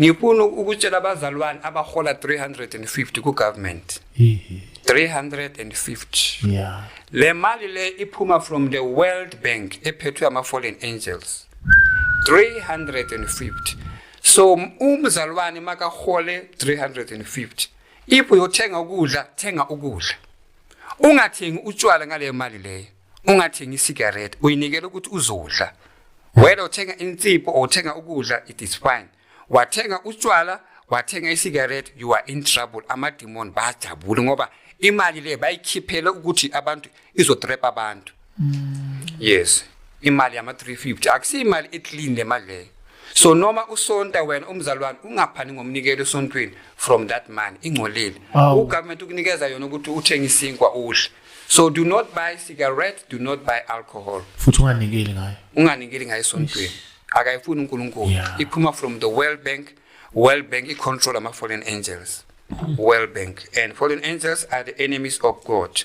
Ngifuna ukutshela abazalwane abahola 350 ku government. 350. Le mali le iphuma from the World Bank ephethwe ama fallen angels. 350. So umzalwane makahole 350. If uyothenga ukudla, thenga ukudla. Ungathengi utshwala ngale mali leyo. Ungathengi isigarette, uyinikela ukuthi uzodla. Whether uthenga insipho or uthenga ukudla, it is fine. Wathenga utshwala, wathenga isigarette, you are in trouble. Amademon bayajabula ngoba imali le bayikhiphele ukuthi abantu izotrap abantu. Yes, imali yama 350 akusiyo imali eclean le mali leyo. So noma usonta wena umzalwane, ungaphani ngomnikelo esontweni from that money, ingcolile. Ugovernment ukunikeza yona ukuthi uthenge isinkwa udle. So do not buy cigarette, do not buy alcohol. Futhi unganikeli ngayo. Unganikeli ngayo esontweni, akayifuni uNkulunkulu. Iphuma from the World Bank. World Bank icontrol ama fallen angels. World Bank and fallen angels are the enemies of God.